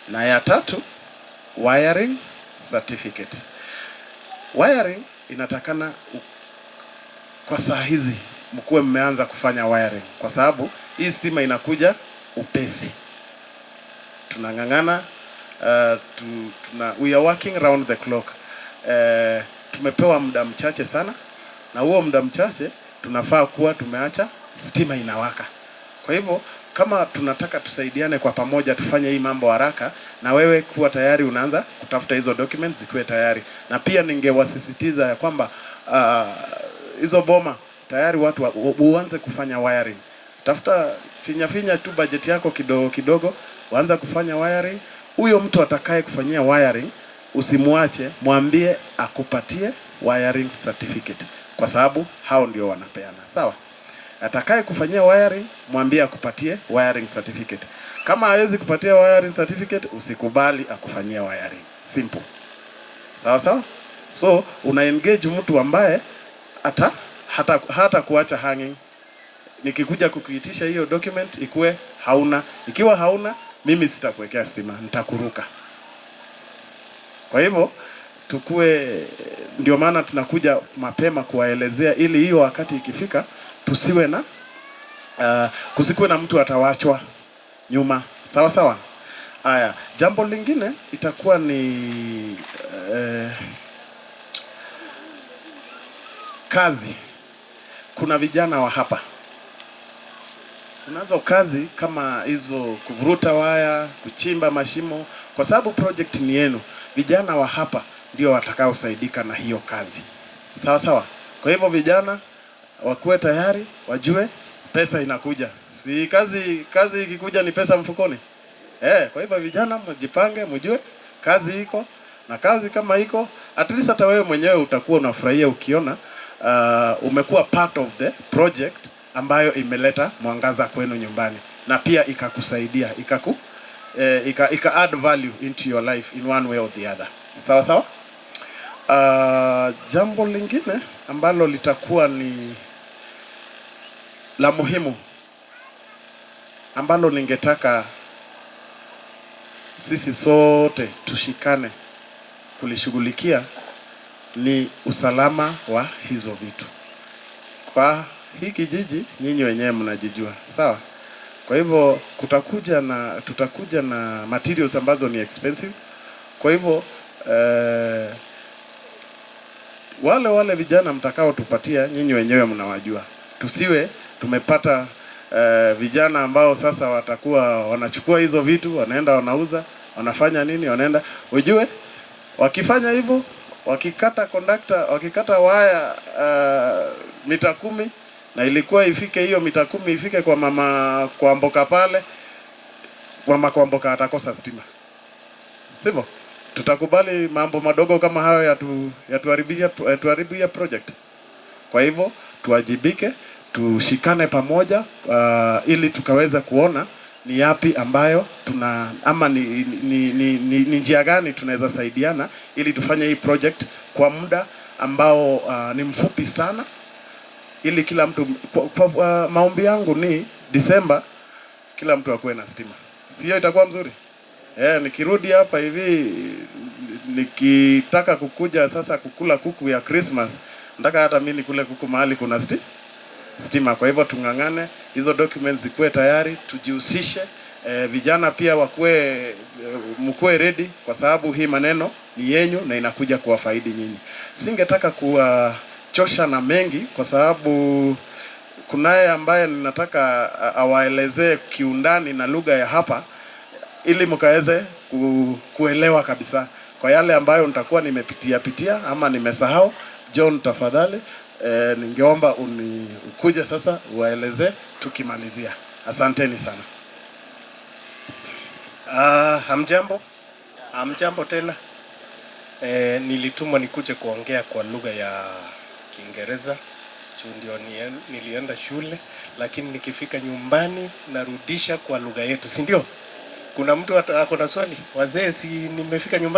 Na ya tatu, wiring certificate. Wiring inatakana kwa saa hizi mkuwe mmeanza kufanya wiring, kwa sababu hii stima inakuja upesi. Tunang'ang'ana, we are working round the clock. Tumepewa muda mchache sana, na huo muda mchache tunafaa kuwa tumeacha stima inawaka. Kwa hivyo kama tunataka tusaidiane kwa pamoja tufanye hii mambo haraka, na wewe kuwa tayari unaanza kutafuta hizo documents zikiwe tayari. Na pia ningewasisitiza ya kwamba hizo boma tayari watu uanze kufanya wiring. Tafuta, finya finya tu budget yako kidogo kidogo, uanza kufanya wiring. Huyo mtu atakaye kufanyia wiring usimwache, mwambie akupatie wiring certificate, kwa sababu hao ndio wanapeana. Sawa? Atakaye kufanyia wiring mwambie akupatie wiring certificate. Kama hawezi kupatia wiring certificate, usikubali akufanyie wiring. Simple. Sawa sawa? So una engage mtu ambaye ata hata kuacha hanging. Nikikuja kukuitisha hiyo document ikuwe hauna. Ikiwa hauna, mimi sitakuwekea stima, nitakuruka. Kwa hivyo tukue, ndio maana tunakuja mapema kuwaelezea, ili hiyo wakati ikifika tusiwe na kusikuwe na mtu atawachwa nyuma. Sawa sawa. Haya, jambo lingine itakuwa ni kazi. Kuna vijana wa hapa, kunazo kazi kama hizo, kuvuruta waya, kuchimba mashimo, kwa sababu project ni yenu. Vijana wa hapa ndio watakaosaidika na hiyo kazi. Sawa sawa. Kwa hivyo vijana wakuwe tayari, wajue pesa inakuja. Si kazi ikikuja ni pesa mfukoni. Kwa hivyo vijana mjipange, mjue kazi iko, na kazi kama iko, at least hata wewe mwenyewe utakuwa unafurahia ukiona umekuwa part of the project ambayo imeleta mwangaza kwenu nyumbani na pia ikakusaidia, ika add value into your life in one way or the other. Sawa sawa. Jambo lingine ambalo litakuwa ni la muhimu ambalo ningetaka sisi sote tushikane kulishughulikia ni usalama wa hizo vitu. Kwa hii kijiji nyinyi wenyewe mnajijua, sawa? Kwa hivyo tutakuja na materials ambazo ni expensive. Kwa hivyo wale vijana mtakao tupatia nyinyi wenyewe mnawajua, tusiwe tumepata vijana ambao sasa watakuwa wanachukua hizo vitu wanaenda wanauza, wanafanya nini, wanaenda, ujue wakifanya hivyo, wakikata conductor, wakikata waya mita 10 na ilikuwa ifike hiyo mita 10 ifike kwa mama Kwamboka pale, mama Kwamboka atakosa stima, sivyo? Tutakubali mambo madogo kama hayo yatuharibia project? Kwa hivyo tuwajibike, tushikane pamoja ili tukaweza kuona ni yapi ambayo tuna ama ni njia gani tunaweza saidiana ili tufanye hii project kwa muda ambao ni mfupi sana, ili kila mtu kwa maombi yangu ni Disemba kila mtu akuwe na stima, sio? Itakuwa mzuri. Nikirudi hapa hivi nikitaka kukuja sasa kukula kuku ya Christmas, nataka hata mimi nikule kuku mahali kuna stima. Kwa hivyo tung'ang'ane, hizo documents zikuwe tayari, tujihusishe. Vijana pia wakuwe, mkuwe ready kwa sababu hii maneno ni yenyu na inakuja kuwafaidi nyinyi. Singetaka kuwachosha na mengi kwa sababu kunaye ambaye ninataka awaelezee kiundani na lugha ya hapa ili mkaweze kuelewa kabisa. Kwa yale ambayo nitakuwa nimepitia pitia ama nimesahau, John tafadhali, ningeomba ukuje sasa uwaelezee tukimalizia. Asanteni sana. Hamjambo? Hamjambo tena. Nilitumwa nikuje kuongea kwa lugha ya Kiingereza juu ndio nilienda shule, lakini nikifika nyumbani narudisha kwa lugha yetu, si ndio? Kuna mtu ako na swali? Wazee, si nimefika nyumbani?